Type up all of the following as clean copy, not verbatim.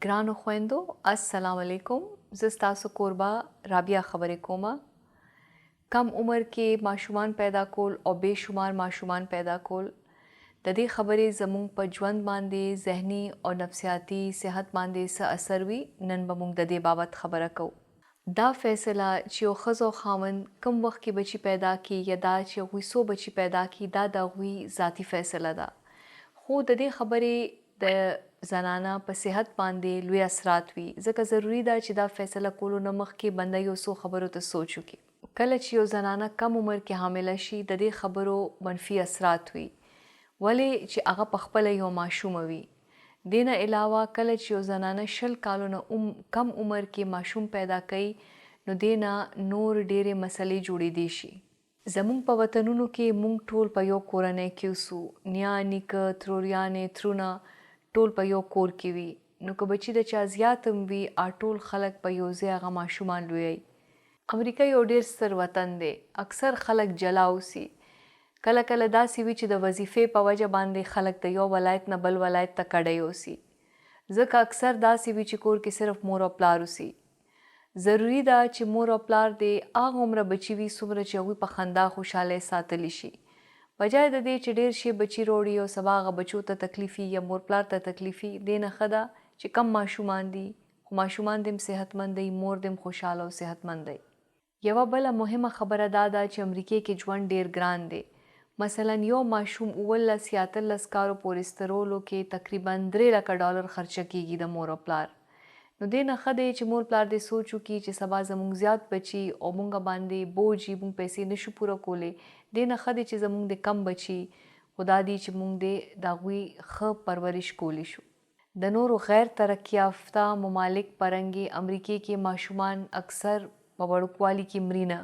ګرانو خويندو السلام علیکم، زه ستاسو کوربه رابیا خبرې کوم. کم عمر کې ماشومان پیدا کول او بې شمار ماشومان پیدا کول، د دې خبرې زموږ په ژوند باندې، ذهني او نفسیاتي صحت باندې څه اثر وي، نن به موږ د دې بابت خبره کوو. دا فیصله چې یو ښځه او خاوند کوم وخت کې بچي پیدا کړي یا دا چې هغوی څو بچي پیدا کړي، دا د هغوی ذاتي فیصله ده، خو د دې خبرې د زنانه په صحت باندې لوی اثرات وي، ځکه ضروري ده چې دا فیصله کولو نه مخکې بنده یو څو خبرو ته سوچ وکړي. کله چې یو زنانه کم عمر کې حامله شي، د دې خبرو منفي اثرات وي، ولې چې هغه پخپله یوه ماشومه وي. دې نه علاوه کله چې یو زنانه 20 کالو نه کم عمر کې ماشوم پیدا کوي، نو دې نه نور ډیرې مسلې جوړیدې شي. زموږ په وطنونو کې موږ ټول په یو کورنۍ کې اوسو، نیا، نیکه، تروریانې، ترونه ټول په یو کور کې وي، نو که بچي د چا زیات هم وي آ ټول خلک په یو ځای هغه ماشومان لویوي. امریکا یو ډیر ستر وطن دی، اکثر خلک جلا اوسي، کله کله داسې وي چې د وظیفې په وجه باندې خلک د یو ولایت نه بل ولایت ته کډه یوسي، ځکه اکثر داسې وي چې کور کې صرف مور او پلار اوسي. ضروري ده چې مور او پلار دې هغه عمره بچي وي څومره چې هغوی په خندا خوشحالۍ ساتلی شي، بجای د دې چې ډیر شی بچي روړي او سبا هغه بچو ته تکلیف وي یا مور پلار ته تکلیف وي، دې نه ښه ده چې کم ماشومان دي خو ماشومان دې هم صحتمند وي، مور دې هم خوشحاله او صحتمنده وي. یوه بله مهمه خبره دا ده چې امریکې کې ژوند ډېر ګران دی. مثلاً یو ماشوم 17 یا 18 کالو پورې سترولو کې تقریباً درې لکه ډالر خرچه کېږي د مور او پلار. نو دې نه ښه دی چې مور پلار دې سوچ وکړي چې سبا زموږ زیات بچي او موږ باندې بوج وي، موږ پیسې نه شو پوره کولی، دې نه ښه دی چې زموږ دې کم بچي خو دا دي چې موږ دې د هغوی ښه پرورش کولی شو. د نورو غیر ترقي یافته ممالک په رنګ امریکې کې ماشومان اکثر په وړوکوالي کې مري نه.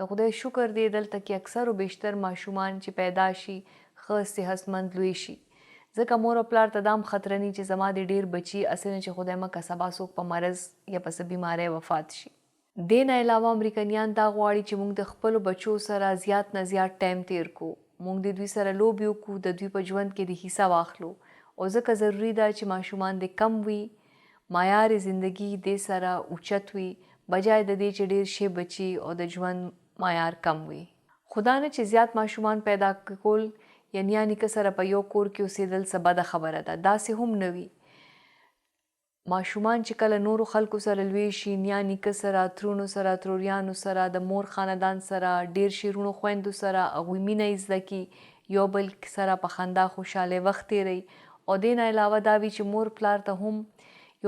د خدای شکر دی دلته کې اکثر و بیشتر ماشومان چې پیدا شي ښه صحتمند لوی شي. ځکه مور او پلار ته دا هم خطره نی چې زما دې ډیر بچي هسې نه چې خدای مه که سبا څوک په مرض یا په څه بیمارۍ وفات شي. دې نه علاوه امریکنیان دا غواړي چې موږ د خپلو بچو سره زیات نه زیات ټایم تیر کړو، موږ دې دوی سره لوبې وکړو، د دوی په ژوند کې دې حصه واخلو او ځکه ضروري ده چې ماشومان دې کم وي، معیار زندګي دې سره اوچت وي، بجای د دې چې ډیر شی بچي او د ژوند معیار کم وي. خو دا نه چې زیات ماشومان پیدا کول یا نیا نیکه سره په یو کور کې اوسیدل څه بده خبره ده، داسې هم نه وي. ماشومان چې کله نورو خلکو سره لوی شي، نیا نیکه سره، ترونو سره، تروریانو سره، د مور خاندان سره، ډیر شي روڼو خویندو سره، هغوی مینه یې زده کړي، یو بل سره په خندا خوشحالۍ وخت تیروي او دې نه علاوه دا وي چې مور پلار ته هم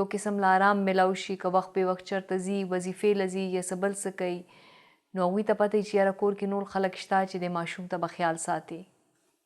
یو قسم له آرام ملاو شي، که وخت بې وخت چرته ځي، وظیفې له ځي یا څه بل څه کوي نو هغوی ته پته وي چې یاره کور کې نور خلک شته چې دې ماشوم ته به خیال ساتي.